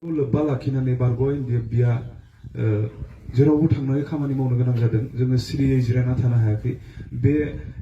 लोब्बा लाखिनानै बारग'इन बिया जेरावबो थांनानै खामानि मावनो गोनां जादों जोङो सिरियै जिरायना थानो हायाखै बे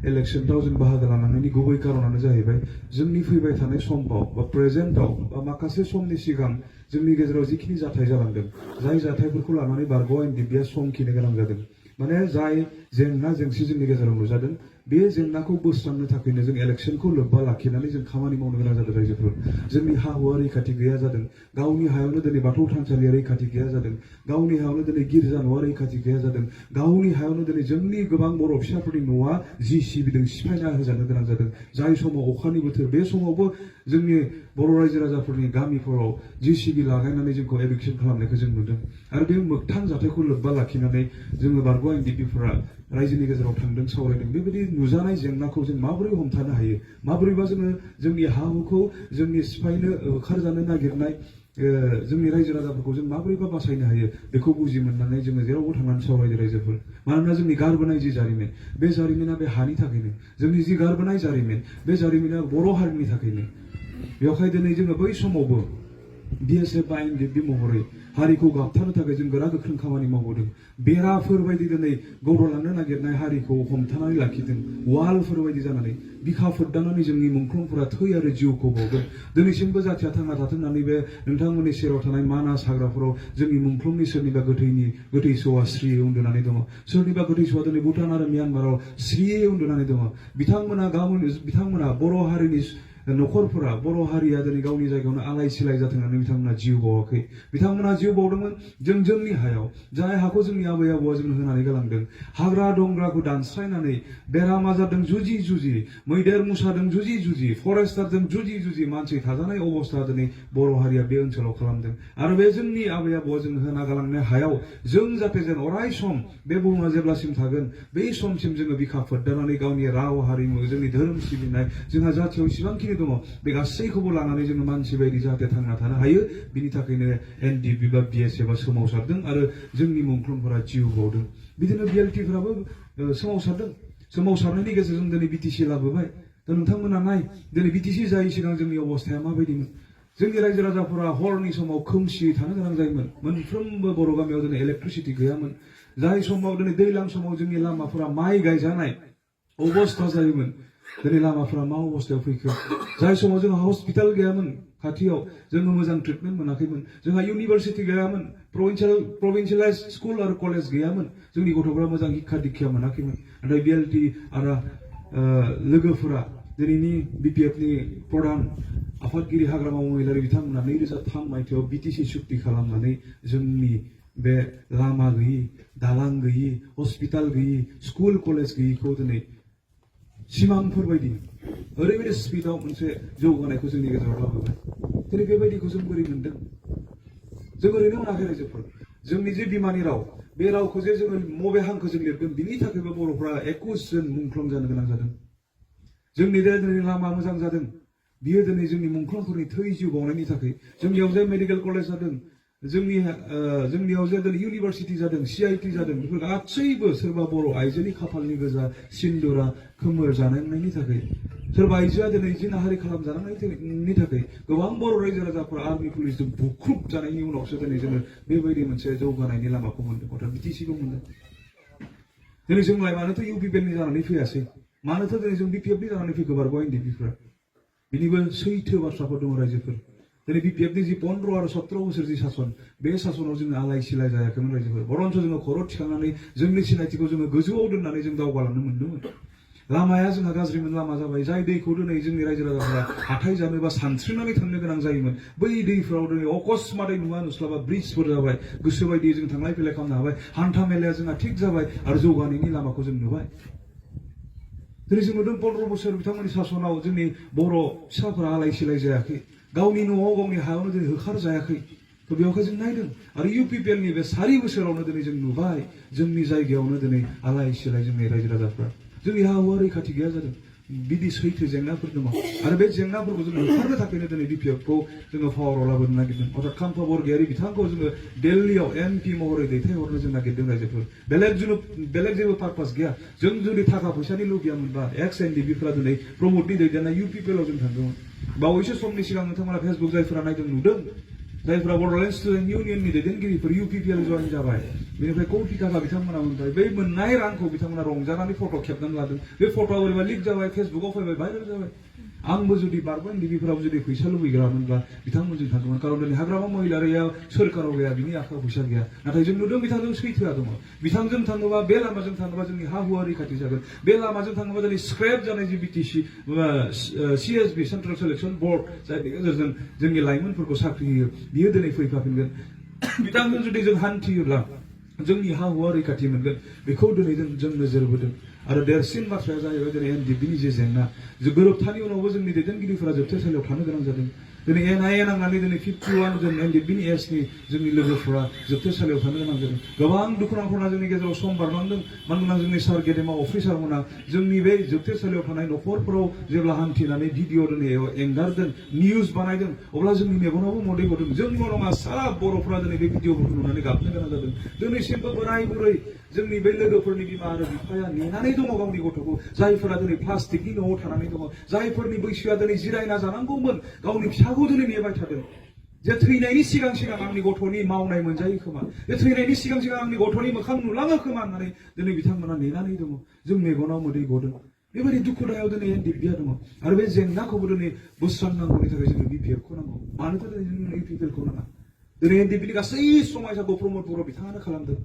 इलेक्शनआव जों बाहागो लानायनि गुबै कारनानो जाहैबाय जोंनि फैबाय थानाय समाव बा प्रेजेन्टआव बा माखासे समनि सिगां जोंनि गेजेराव जिखिनि जाथाय जालांदों जाय जाथायफोरखौ लानानै बारग'इन बिया समखिनो गोनां जादों माने जाय जेंना जेंसि जोंनि गेजेराव नुजादों बे जेंनाखौ बोस्रांनो थाखायनो जों इलेक्शनखौ लोब्बा लाखिनानै जों खामानि मावनो गोनां जादों रायजोफोर जोंनि हा हुआ रैखाथि गैया जादों गावनि हायावनो दिनै बाथौ थानसालिया रैखाथि गैया जादों गावनि हायावनो दिनै गिर्जा न'आ रैखाथि गैया जादों गावनि हायावनो दिनै जोंनि गोबां बर' फिसाफोरनि न'आ जि सिबिदों सिफायना होजानो गोनां जादों जाय समाव अखानि बोथोर बे समावबो जोंनि बर' रायजो राजाफोरनि गामिफोराव जि सिबि लागायनानै जोंखौ एभिक्सन खालामनायखौ जों नुदों आरो बे मोगथां जाथायखौ लोब्बा लाखिनानै जोङो बारग' एनडिपिफोरा रायजोनि गेजेराव थांदों सावरायदों बेबायदि नुजानाय जेंनाखौ जों माबोरै हमथानो हायो माबोरैबा जोङो जोंनि हा हुखौ जोंनि सिफायनो होखारजानो नागिरनाय जोंनि रायजो राजाफोरखौ जों माबोरैबा बासायनो हायो बेखौ बुजि मोननानै जोङो जेरावबो थांनानै सावरायदों रायजोफोर मानोना जोंनि गारबोनाय जि जारिमिन बे जारिमिना बे हानि थाखायनो जोंनि जि गारबोनाय जारिमिन बे जारिमिना बर' हारिनि थाखायनो बेवहाय दिनै जोङो बै समावबो बिएसएफ बा एनडिपि महरै हारिखौ गाबथानो थाखाय जों गोरा गोख्रों खामानि मावबोदों बेराफोर बायदि दिनै गौरवलांनो नागिरनाय हारिखौ हमथानानै लाखिदों वालफोर बायदि जानानै बिखा फोरदांनानै जोंनि मुंख्लंफोरा थै आरो जिउखौ बावदों दिनैसिमबो जाथिया थांना थाथों होननानै बे नोंथांमोननि सेराव थानाय मानास हाग्राफोराव जोंनि मुंख्लंनि सोरनिबा गोथै स'आ स्रियै उन्दुनानै दङ सोरनिबा गोथै स'आ दिनै भुटान आरो म्यानमाराव स्रियै उन्दुनानै दङ बिथांमोना बर' हारिनि न'खरफोरा बर' हारिया दिनै गावनि जायगायावनो आलाय सिलाय जाथों होननानै बिथांमोना जिउ बावाखै बिथांमोना जिउ बावदोंमोन जोंनि हायाव जाय हाखौ जोंनि आबै आबौआ जोंनो होनानै गालांदों हाग्रा दंग्राखौ दानस्रायनानै बेराम आजारजों जुजि मैदेर मुसाजों जुजि फरेस्टारजों जुजि मानसि थाजानाय अबस्था दिनै बर' हारिया बे ओनसोलाव खालामदों आरो बे जोंनि आबै आबौआ जोंनो होना गालांनाय हायाव जों जाहाथे जेन अराय सम बे बुहुमा जेब्लासिम थागोन बै समसिम जोङो बिखा फोरदानानै गावनि राव हारिमु जोंनि धोरोम सिबिनाय जोंहा जाथियाव इसिबांखिनि दङ बे गासैखौबो लानानै जोङो मानसि बायदि जाहाथे थांना थानो हायो बिनि थाखायनो एनडिपि बा बिएसएफआ सोमावसारदों आरो जोंनि मुंख्लंफोरा जिउ बावदों बिदिनो बिएलटिफोराबो सोमावसारनायनि गेजेरजों दिनै बिटिसि लाबोबाय दा नोंथांमोना नाय दिनै बिटिसि जायै सिगां जोंनि अबस्थाया माबायदिमोन जोंनि रायजो राजाफोरा हरनि समाव खोमसियै थानो गोनां जायोमोन मोनफ्रोमबो बर' गामियाव दिनै इलेक्ट्रिसिटि गैयामोन जाय समाव दिनै दैज्लां समाव जोंनि लामाफोरा माइ गायजानाय अबस्था जायोमोन दिनै लामाफोरा मा अबस्थायाव फैखो जाय समाव जोंहा हस्पिटाल गैयामोन खाथियाव जोङो मोजां ट्रिटमेन्ट मोनाखैमोन जोंहा इउनिभार्सिटि गैयामोन प्रभिन्सियेलाइज स्कुल आरो कलेज गैयामोन जोंनि गथ'फोरा मोजां हिक्खा दिक्षा मोनाखैमोन नाथाय बिएलटि आरो लोगोफोरा दिनैनि बिपिएफनि प्रधान आफादगिरि हाग्रामा महिलारि बिथांमोना 2003 मायथाइयाव बिटिसि सुक्ति खालामनानै जोंनि बे लामा गैयि दालां गैयि हस्पिटाल गैयि स्कुल कलेज गैयिखौ दिनै सिमांफोर बायदि ओरैबायदि स्पिडआव मोनसे जौगानायखौ जोंनि गेजेराव लाबोबाय दिनै बेबायदिखौ जों बोरै मोनदों जों ओरैनो मोनाखै रायजोफोर जोंनि जे बिमानि राव बे रावखौ जे जोङो बबे हांखोजों लिरगोन बिनि थाखायबो बर'फ्रा 21 जन मुंख्लं जानो गोनां जादों जोंनि दिनै लामा मोजां जादों बियो दिनै जोंनि मुंख्लंफोरनि थै जिउ बावनायनि थाखाय जोंनियाव जे मेडिकेल कलेज जादों जोंनियाव जे दिनै इउनिभार्सिटि जादों CIT जादों बेफोर गासैबो सोरबा बर' आइजोनि खाफालनि गोजा सिन्दुरा खोमोर जानायनि थाखाय सोरबा आइजोआ दिनै जिनाहारि खालामजानायनि थाखाय गोबां बर' रायजो राजाफोरा आर्मि पुलिसजों बुख्रुब जानायनि उनावसो दिनै जोङो बेबायदि मोनसे जौगानायनि लामाखौ मोन्दों अर्थात बिटिसिखौ मोन्दों दिनै जोंलाय मानोथो इउपिपिएलनि जानानै फैयासै मानोथो दिनै जों बिपिएफनि जानानै फैखो बारग' एनडिपिफ्रा बिनिबो सैथो बाथ्राफोर दङ रायजोफोर दिनै बिपिएफनि जि 15 आरो 17 बोसोर जि सासन बे सासनाव जोङो आलाय सिलाय जायाखैमोन रायजोफोर बरन्स जोङो खर' थिखांनानै जोंनि सिनायथिखौ जोङो गोजौआव दोननानै जों दावगालांनो मोन्दोंमोन लामाया जोंहा गाज्रिमोन लामा जाबाय जाय दैखौ दिनै जोंनि रायजो राजाफोरा हाथाय जानो बा सानस्रिनानै थांनो गोनां जायोमोन बै दैफोराव दिनै अकस्मातै नुस्लाबा ब्रिजफोर जाबाय गोसो बायदि जों थांलाय फैलाय खालामनो हाबाय हान्था मेलाया जोंहा थिग जाबाय आरो जौगानायनि लामाखौ जों नुबाय दिनै जों नुदों 15 बोसोर बिथांमोननि सासनाव जोंनि बर' फिसाफोरा आलाय सिलाय जायाखै गावनि न'आव गावनि हायावनो दिनै होखार जायाखै थ' बेवहाय जों नायदों आरो इउपिपिएलनि बे 4 बोसोरावनो दिनै जों नुबाय जोंनि जायगायावनो दिनै आलाय सिलाय जोंनि रायजो राजाफ्रा जोंनि हा हुआ रैखाथि गैया जादों बिदि सैथो जेंनाफोर दङ आरो बे जेंनाफोरखौ जों होखारनो थाखायनो दिनै बिपिएफखौ जोङो पावाराव लाबोनो नागिरदों अर्थात खाम्फा बरगयारि बिथांखौ जोङो दिल्लीयाव MP महरै दैथायहरनो जों नागिरदों रायजोफोर बेलेग जेबो पार्पास गैया जों जुदि थाखा फैसानि लुबैयामोनबा एक्स एनडिपिफ्रा दिनै प्रमदनि दैदेननाय इउपिपिएलआव जों थांदोंमोन बावैसो समनि सिगां नोंथांमोना फेसबुक जायफोरा नायदों नुदों जायफोरा बड'लेण्ड स्टुडेन्ट इउनियननि दैदेनगिरिफोर UPPL जइन जाबाय बेनिफ्राय कौटि थाखा बिथांमोना मोनबाय बै मोननाय रांखौ बिथांमोना रंजानानै फट' खेबनानै लादों बे फट'आ बोरैबा लिक जाबाय फेसबुकाव फैबाय भाइरेल जाबाय आंबो जुदि बारबाय बिफोराव जुदि फैसा लुबैग्रामोनब्ला बिथांमोनजों थांगौमोन खारन दिनै हाग्रामा महिलारिया सोरखाराव गैया बिनि आखायाव फैसा गैया नाथाय जों नुदों बिथांजों सैथोआ दङ बिथांजों थाङोबा बे लामाजों थाङोबा जोंनि हा हुआ रैखाथि जागोन बे लामाजों थाङोबा दिनै स्क्रेप जानाय जि BTC CSB central selection board जायनि गेजेरजों जोंनि लाइमोनफोरखौ साख्रि होयो बियो दिनै फैफाफिनगोन बिथांजों जुदि जों हान्थियोब्ला जोंनि हा हुआ रैखाथि मोनगोन बेखौ दिनै जों नोजोर बोदों आरो देरसिन बाथ्राया जाहैबाय दिनै NDPनि जे जेंना गोरोबथानि उनावबो जोंनि दैदेनगिरिफोरा जोबथेसालियाव थानो गोनां जादों दिनै NIA नांनानै दिनै 51 जों NDPनि एसनि जोंनि लोगोफोरा जोबथेसालियाव थानो गोनां जादों गोबां दुखुनांथावना जोंनि गेजेराव सम बारलांदों मानोना जोंनि सार गेदेमा अफिसारमोना जोंनि बे जोबथेसालियाव थानाय न'खरफोराव जेब्ला हान्थिनानै भिडिअ दिनै एंगारदों निउज बानायदों अब्ला जोंनि मेगनावबो मोदै गदों जोंल' नङा सारा बर'फोरा दिनै बे भिडिअफोरखौ नुनानै गाबनो गोनां जादों दिनैसिमबो बोराय बुरै जोंनि बे लोगोफोरनि बिमा आरो बिफाया नेनानै दङ गावनि गथ'खौ जायफोरा दिनै प्लास्टिकनि न'आव थानानै दङ जायफोरनि बैसोआ दिनै जिरायना जानांगौमोन गावनि फिसाखौ दिनै नेबाय थादों जे थैनायनि सिगां सिगां आंनि गथ'नि मावनाय मोनजायो खोमा जे थैनायनि सिगां सिगां आंनि गथ'नि मोखां नुलाङो खोमा होननानै दिनै बिथांमोना नेनानै दङ जों मेगनाव मोदै गदों बेबायदि दुखु दाहायाव दिनै NDPआ दङ आरो बे जेंनाखौबो दिनै बोस्रांनांगौनि थाखाय जोङो BPFखौ नांगौ मानोथो दिनै जोंनो UPPLखौ नाङा दिनै NDPनि गासै समायसाखौ प्रमद बर' बिथाङानो खालामदों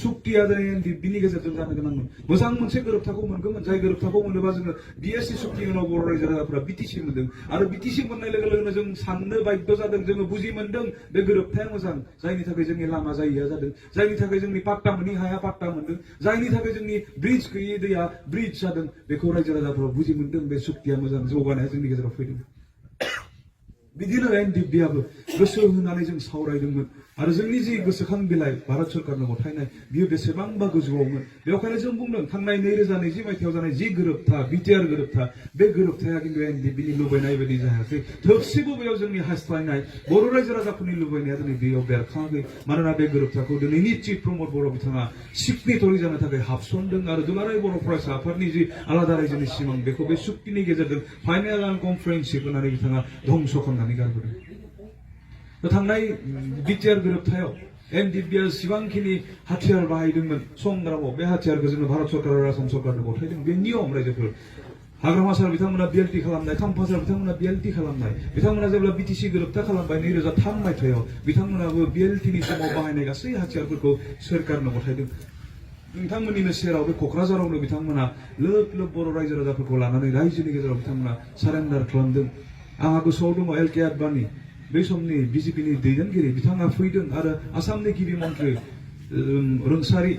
सुक्तिया दिनै NDPनि गेजेरजों जानो गोनांमोन मोजां मोनसे गोरोबथाखौ मोनगौमोन जाय गोरोबथाखौ मोनोबा जोङो BSc सुक्ति उनाव बर' रायजो राजाफोरा BTC मोनदों आरो BTC मोननाय लोगो लोगोनो जों साननो बाध्य जादों जोङो बुजि मोनदों बे गोरोबथाया मोजां जायनि थाखाय जोंनि लामा जायैया जादों जायनि थाखाय जोंनि पाट्टा मोननि हाया पाट्टा मोनदों जायनि थाखाय जोंनि ब्रिज गैयै दैया ब्रिज जादों बेखौ रायजो राजाफोरा बुजि मोनदों बे सुक्तिया मोजां जौगानाया जोंनि गेजेराव फैदों बिदिनो NDPआबो गोसो होनानै जों सावरायदोंमोन आरो जोंनि जि गोसोखां बिलाइ भारत सरकारनो गथायनाय बियो बेसेबांबा गोजौआवमोन बेवहायनो जों बुंदों थांनाय 2020 मायथाइयाव जानाय जि गोरोबथा BTR गोरोबथा बे गोरोबथाया खिन्थु NDPनि लुबैनाय बायदि जायाखै थोबसेबो बेयाव जोंनि हास्थायनाय बर' रायजो राजाफोरनि लुबैनाया दिनै बेयाव बेरखाङाखै मानोना बे गोरोबथाखौ दिनैनि चिफ प्रमद बर' बिथाङा सिगनेटरि जानो थाखाय हाबसनदों आरो दुलाराय बर' फरायसा आफादनि जि आलादा रायजोनि सिमां बेखौ बे सुक्तिनि गेजेरजों फाइनेल एन्ड कमप्रिहेन्सिभ होननानै बिथाङा ध्वंस खालामनानै गारबोदों थांनाय BTR गोरोबथायाव NDPआ सिबांखिनि हाथियार बाहायदोंमोन संग्रामाव बे हाथियारखौ जोङो भारत सरकार आरो आसाम सरकारनो गथायदों बे नियम रायजोफोर हाग्रामा सार बिथांमोना BLT खालामनाय खाम्फा सार बिथांमोना BLT खालामनाय बिथांमोना जेब्ला BTC गोरोबथा खालामबाय 2003 मायथाइयाव बिथांमोनाबो BLTनि समाव बाहायनाय गासै हाथियारफोरखौ सोरखारनो गथायदों नोंथांमोननिनो सेराव बे क'क्राझारावनो बिथांमोना लोब लोब बर' रायजो राजाफोरखौ लानानै रायजोनि गेजेराव बिथांमोना सारेन्डार खालामदों आंहा गोसोआव दङ LK आडबाणी बै समनि BJPनि दैदेनगिरि बिथाङा फैदों आरो आसामनि गिबि मन्थ्रि रोंसारि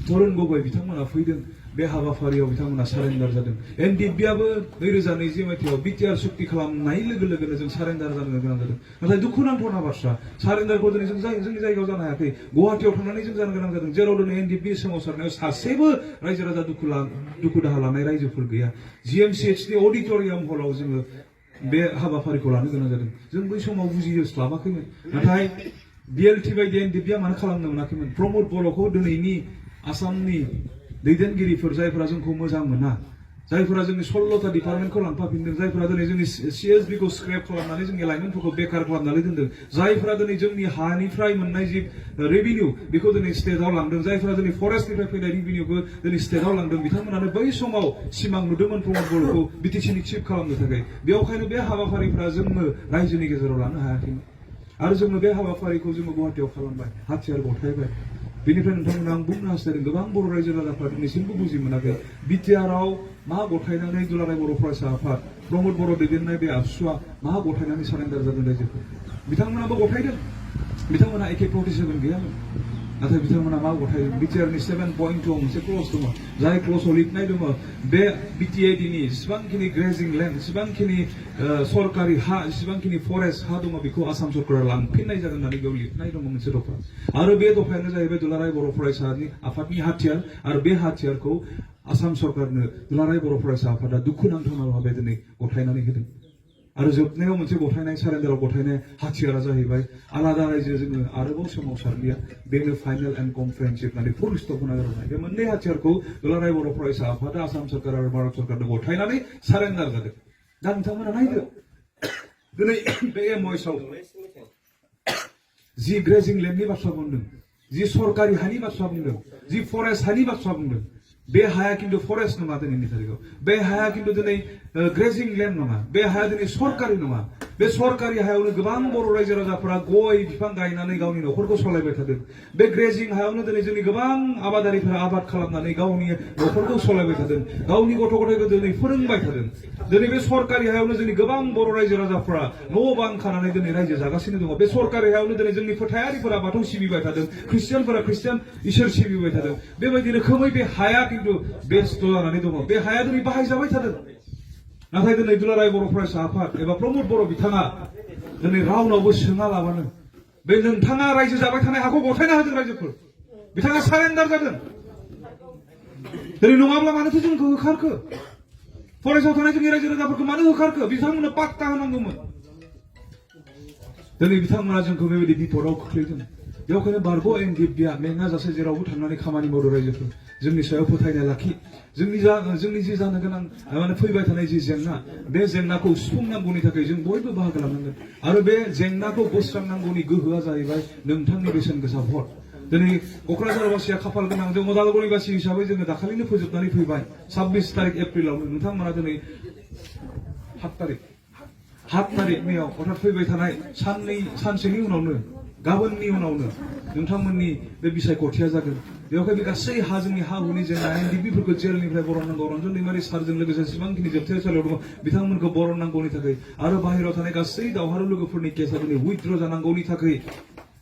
तरुण गगৈ बिथांमोना फैदों बे हाबाफारियाव बिथांमोना सारेन्डार जादों NDPआबो 2020 मायथाइयाव BTR सुक्ति खालामनाय लोगो लोगोनो जों सारेन्डार जानो गोनां जादों नाथाय दुखुनांथावना बाथ्रा सारेन्डारखौ दिनै जों जोंनि जायगायाव जानो हायाखै गुवाहाटियाव थांनानै जों जानो गोनां जादों जेराव दिनै NDP सोमावसारनायाव सासेबो रायजो राजा दुखु दाहा लानाय रायजोफोर गैया GMCHनि अडिट'रियाम हलाव जोङो बे हाबाफारिखौ लानो गोनां जादों जों बै समाव बुजिस्लाबाखैमोन नाथाय BLT बायदि NDPआ मानो खालामनो मोनाखैमोन प्रमद बर'खौ दिनैनि आसामनि दैदेनगिरिफोर जायफोरा जोंखौ मोजां मोना जायफोरा जोंनि 16टा डिपार्टमेन्टखौ लांफाफिनदों जायफोरा दिनै जोंनि CSBखौ स्क्रेप खालामनानै जोंनि लाइमोनफोरखौ बेकार खालामनानै दोनदों जायफोरा दिनै जोंनि हानिफ्राय मोननाय जि रेभिनिउ बेखौ दिनै स्टेटआव लांदों जायफोरा दिनै फरेस्टनिफ्राय फैनाय रेभिनिउखौ दिनै स्टेटआव लांदों बिथांमोनानो बै समाव सिमां नुदोंमोन प्रमद बर'खौ BTCनि चिफ खालामनो थाखाय बेवखायनो बे हाबाफारिफ्रा जोंनो रायजोनि गेजेराव लानो हायाखैमोन आरो जोङो बे हाबाफारिखौ जोङो गुवाहाटियाव खालामबाय हाथियार गथायबाय बेनिफ्राय नोंथांमोना आं बुंनो हास्थायदों गोबां बर' रायजो राजाफ्रा दिनैसिमबो बुजि मोनाखै BTRआव मा गथायनानै दुलाराय बर' फरायसा आफाद प्रमद बर' दैदेननाय बे आबसुआ मा गथायनानै सारेन्डार जादों रायजोफोर बिथांमोनाबो गथायदों बिथांमोना AK-47 गैयामोन नाथाय बिथांमोना मा गथायदों BTRनि 7.2 मोनसे क्लज दङ जाय क्लजआव लिरनाय दङ बे BTADनि जेसेबांखिनि ग्रेजिं लेन्ड जेसेबांखिनि सरकारि हा जेसेबांखिनि फरेस्ट हा दङ बेखौ आसाम सरकारा लांफिननाय जागोन होननानै बेयाव लिरनाय दङ मोनसे दफा आरो बे दफायानो जाहैबाय दुलाराय बर' फरायसानि आफादनि हाथियार आरो बे हाथियारखौ आसाम सरकारनो दुलाराय बर' फरायसा आफादा दुखुनांथावना भाबै दिनै गथायनानै होदों आरो जोबनायाव मोनसे गथायनाय सारेन्डाराव गथायनाय हाथियारा जाहैबाय आलादा रायजो जोङो आरोबाव सोमावसारलिया बेनो फाइनेल एन्ड कमप्रिहेन्सिभ होननानै फुल स्टप होना गारनाय बे मोननै हाथियारखौ दुलाराय बर' फरायसा आफादा आसाम सरकार आरो भारत सरकारनो गथायनानै सारेन्डार जादों दा नोंथांमोना नायदो दिनै बे MOSआव जि ग्रेजिं लेन्डनि बाथ्रा बुंदों, जि सरकारि हानि बाथ्रा बुंदों, जि फरेस्ट हानि बाथ्रा बुंदों, बे हाया खिन्थु फरेस्ट नङा दिनैनि तारिखाव। बे हाया खिन्थु दिनै ग्रेजिं लेन्ड नङा। बे हाया दिनै सरकारि नङा। बे सरकारि हायावनो गोबां बर' रायजो राजाफोरा गय बिफां गायनानै गावनि न'खरखौ सालायबाय थादों। बे ग्रेजिं हायावनो दिनै जोंनि गोबां आबादारिफोरा आबाद खालामनानै गावनि न'खरखौ सालायबाय थादों। गावनि गथ' गथायखौ दिनै फोरोंबाय थादों। दिनै बे सरकारि हायावनो जोंनि गोबां बर' रायजो राजाफोरा न' बां खानानै दिनै रायजो जागासिनो दङ। बे सरकारि हायावनो दिनै जोंनि फोथायारिफोरा बाथौ सिबिबाय थादों। ख्रिस्टियानफोरा ख्रिस्टियान इसोर सिबिबाय थादों। बेबायदि रोखोमै बे हाया खिन्थु बेस्थ' जानानै दङ। बे हाया दिनै बाहायजाबाय थादों। नाथाय दिनै दुलाराय बर' फरायसा आफाद एबा प्रमद बर' बिथाङा दिनै रावनावबो सोङा लाबानो बे नोंथाङा रायजो जाबाय थानाय हाखौ गथायना होदों रायजोफोर। बिथाङा सारेन्डार जादों। दिनै नङाब्ला मानोथो जोंखौ होखारखो? फरेस्टआव थानाय जोंनि रायजो राजाफोरखौ मानो होखारखो? बिथांमोननो पाट्टा होनांगौमोन। दिनै बिथांमोना जोंखौ बेबायदि बिपदआव खोख्लैदों। बेखायनो बारग' एनडिएफबिआ मेङाजासे जेरावबो थांनानै खामानि मावदों रायजोफोर। जोंनि सायाव फोथायनाय लाखि। जोंनि जि जानो गोनां फैबाय थानाय जि जेंना, बे जेंनाखौ सुफुंनांगौनि थाखाय जों बयबो बाहागो लानांगोन। आरो बे जेंनाखौ बोस्रांनांगौनि गोहोआ जाहैबाय नोंथांनि बेसेन गोसा भट। दिनै क'क्राझारबासिया खाफाल गोनां। जों उदालगुरिबासि हिसाबै जोङो दाखालिनो फोजोबनानै फैबाय 26 तारिख एप्रिलावनो। नोंथांमोना दिनै 7 तारिख मेयाव अर्थात फैबाय थानाय सानसेनि उनावनो, गाबोननि उनावनो नोंथांमोननि बे बिसायख'थिया जागोन। बेवहाय बे गासै जोंनि हा हुनि जेंना एनडिएफबिफोरखौ जेलनिफ्राय बरननांगौ। रन्जन दैमारि सारजों लोगोसे जेसेबांखिनि जोबथेसालियाव दङ बिथांमोनखौ बरननांगौनि थाखाय, आरो बाहेरायाव थानाय गासै दावहारु लोगोफोरनि केसआ दिनै उइथड्र जानांगौनि थाखाय,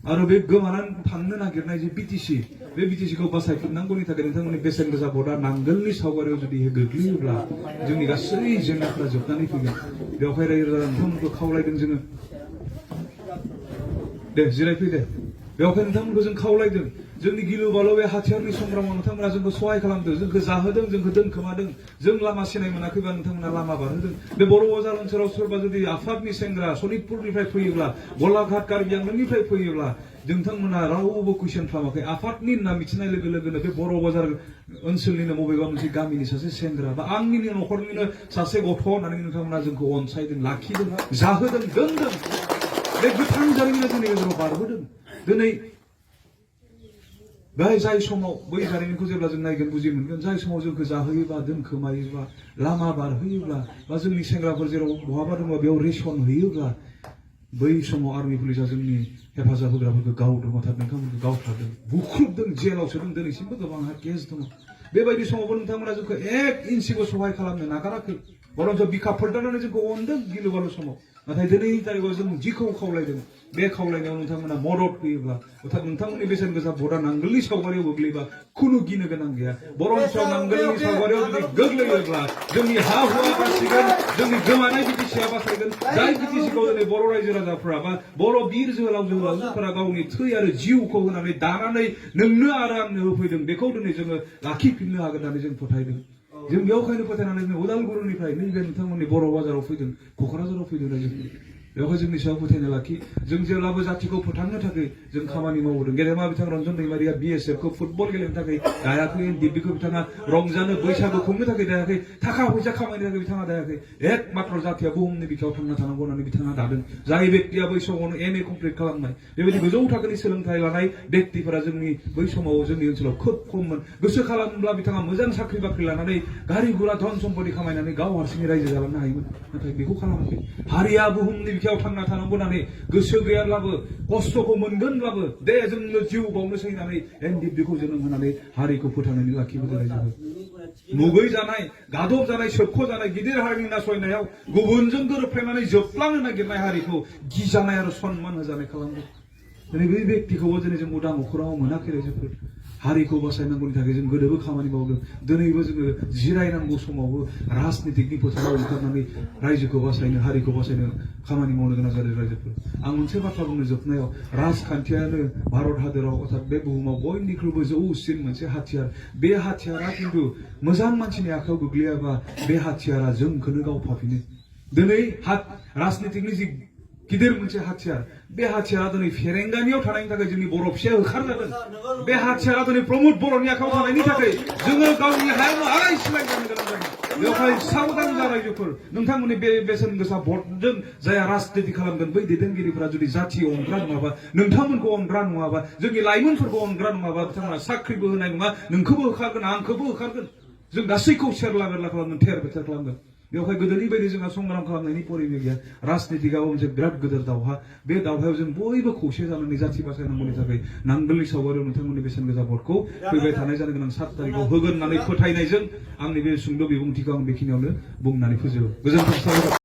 आरो बे गोमानानै थांनो नागिरनाय जे बिटिसि, बे बिटिसिखौ बासायफिननांगौनि थाखाय नोंथांमोननि बेसेन गोसा भटआ नांगोलनि सावगारियाव जुदि गोग्लैयोब्ला जोंनि गासै जेंनाफोरा जोबनानै फैगोन। बेवहाय रायजो राजा नोंथांमोनखौ खावलायदों जोङो। दे जिरायफै दे। बेवहाय नोंथांमोनखौ जों खावलायदों। जोंनि गिलु बालु बे हाथियारनि संग्रामाव नोंथांमोना जोंखौ सहाय खालामदों, जोंखौ जाहोदों, जोंखौ दोनखोमादों। जों लामा सिनाय मोनाखैबा नोंथांमोना लामा बारहोदों। बे बर' बाजार ओनसोलाव सोरबा जुदि आफादनि सेंग्रा सनितपुरनिफ्राय फैयोब्ला, गलाघाट कार्बि आंलंनिफ्राय फैयोब्ला नोंथांमोना रावबो कुइसन खालामाखै। आफादनि नाम मिथिनाय लोगो लोगोनो बे बर' बाजार ओनसोलनिनो बबेबा मोनसे गामिनि सासे सेंग्रा बा आंनिनो न'खरनिनो सासे गथ' होननानै नोंथांमोना जोंखौ अनसायदों, लाखिदों, जाहोदों, दोनदों। बे गोथां जारिमिना जोंनि गेजेराव बारबोदों। दिनै जाय समाव बै जारिमिनखौ जेब्ला जों नायगोन बुजि मोनगोन। जाय समाव जोंखौ जाहोयोबा, दोनखोमायोबा, लामा बारहोयोब्ला, बा जोंनि सेंग्राफोर जेराव बहाबा दङ बेयाव रेसन होयोब्ला, बै समाव आर्मि पुलिसा जोंनि हेफाजाब होग्राफोरखौ गावदों, अर्थात नोंथांमोनखौ गावथारदों, बुख्रुबदों, जेलाव सोदों। दिनैसिमबो गोबांहा केस दङ। बेबायदि समावबो नोंथांमोना जोंखौ 1 इन्सिबो सहाय खालामनो नागाराखै। बरन्स बिखा फोरदारनानै जोंखौ अनदों गिलु बालु समाव। नाथाय दिनैनि तारिखाव जों जिखौ खावलायदों, बे खावलायनायाव नोंथांमोना मदद होयोब्ला, अर्थात नोंथांमोननि बेसेन गोसा भटआ नांगोलनि सावगारियाव गोग्लैबा खुनु गिनो गोनां गैया। बरन्स नांगोलनि सावगारियाव जुदि गोग्लैयोब्ला जोंनि हा हुआ बासिगोन, जोंनि गोमानाय बिटिसिआ बासायगोन। जाय बिटिसिखौ दिनै बर' रायजो राजाफोरा बा बर' बिर जोहोलाव जोहोलावजोफोरा गावनि थै आरो जिउखौ होनानै दानानै नोंनो आरो आंनो होफैदों, बेखौ दिनै जोङो लाखिफिननो हागोन होननानै जों फोथायदों। जों बेवहायनो फोथायनानै जों उदालगुरिनिफ्राय नैबे नोंथांमोननि बर' बाजाराव फैदों, क'क्राझाराव फैदों रायजोफोर। बेवहाय जोंनि सायाव फोथायनाय लाखि। जों जेब्लाबो जाथिखौ फोथांनो थाखाय जों खामानि मावदों। गेदेमा बिथां रन्जन दैमारिया बिएसएफखौ फुटबल गेलेनो थाखाय दायाखै, एनडिएफबिखौ बिथाङा रंजानो, बैसागु खुंनो थाखाय दायाखै, थाखा फैसा खामायनो थाखाय बिथाङा दायाखै। एकमात्र जाथिया बुहुमनि बिखायाव थांना थानांगौ होननानै बिथाङा दादों। जाय बेक्तिया बै समावनो एमए कमप्लिट खालामनाय, बेबायदि गोजौ थाखोनि सोलोंथाइ लानाय बेक्तिफोरा जोंनि बै समाव जोंनि ओनसोलाव खोब खममोन। गोसो खालामोब्ला बिथाङा मोजां साख्रि बाख्रि लानानै गारि गुरा धन सम्पति खामायनानै गाव हारसिङै रायजो जालांनो हायोमोन। नाथाय बेखौ खालामाखै। हारिया बुहुमनि बिखायाव थांना थानांगौ होननानै गोसो गैयाब्लाबो, खस्थ'खौ मोनगोनब्लाबो दे जोंनो जिउ बावनोसै होननानै एनडिएफबिखौ जोनोम होनानै हारिखौ फोथांनानै लाखिबोदों रायजोफोर। मुगै जानाय, गादब जानाय, सोबख' जानाय, गिदिर हारिनि नासयनायाव गुबुनजों गोरोबफ्लेनानै जोबलांनो नागिरनाय हारिखौ गिजानाय आरो सनमान होजानाय खालामदों। दिनै बै बेक्तिखौबो दिनै जों उदां अखराङाव मोनाखै रायजोफोर। हारिखौ बासायनांगौनि थाखाय जों गोदोबो खामानि मावदों। दिनैबो जोङो जिरायनांगौ समावबो राजनितिकनि फोथाराव ओंखारनानै रायजोखौ बासायनो, हारिखौ बासायनो खामानि मावनो गोनां जादों रायजोफोर। आं मोनसे बाथ्रा बुंनो जोबनायाव, राजखान्थियानो भारत हादराव अर्थात बे बुहुमाव बयनिख्रुइबो जौसिन मोनसे हाथियार। बे हाथियारा खिन्थु मोजां मानसिनि आखायाव गोग्लैयाबा बे हाथियारा जोंखौनो गावफाफिनो। दिनै राजनितिकनि जि गिदिर मोनसे हाथियार, बे हाथियारा दिनै फेरेंगानियाव थानायनि थाखाय जोंनि बर' फिसाया होखारजादों। बे हाथियारा दिनै प्रमद बर'नि आखायाव थानायनि थाखाय जोङो गावनि हायावनो आलाय सिलाय जानो गोनां जादों। बेवहाय साबधान रायजोफोर नोंथांमोननि बे बेसेन गोसा भटजों जाया राजनिति खालामगोन बै दैदेनगिरिफोरा जुदि जाथि अनग्रा नङाबा नोंथांमोनखौ अनग्रा नङाबा जोंनि लाइमोनफोरखौ अनग्रा नङाबा बिथांमोना साख्रिबो होनाय नङा नोंखौबो होखारगोन आंखौबो होखारगोन जों गासैखौ सेरला बेरला खालामगोन थेर बेथेर खालामगोन बेवहाय गोदोनि बायदि जोंहा संग्राम खालामनायनि परिबेस गैया राजनितिकआव मोनसे बिराद गिदिर दावहा बे दावहायाव जों बयबो खौसे जानानै जाथि बासायनांगौनि थाखाय नांगोलनि सावगारियाव नोंथांमोननि बेसेन गोसा भटखौ फैबाय थानाय जानो गोनां 7 तारिखआव होगोन होननानै फोथायनायजों आंनि बे सुंद' बिबुंथिखौ आं बेखिनियावनो बुंनानै फोजोबो गोजोन्थों।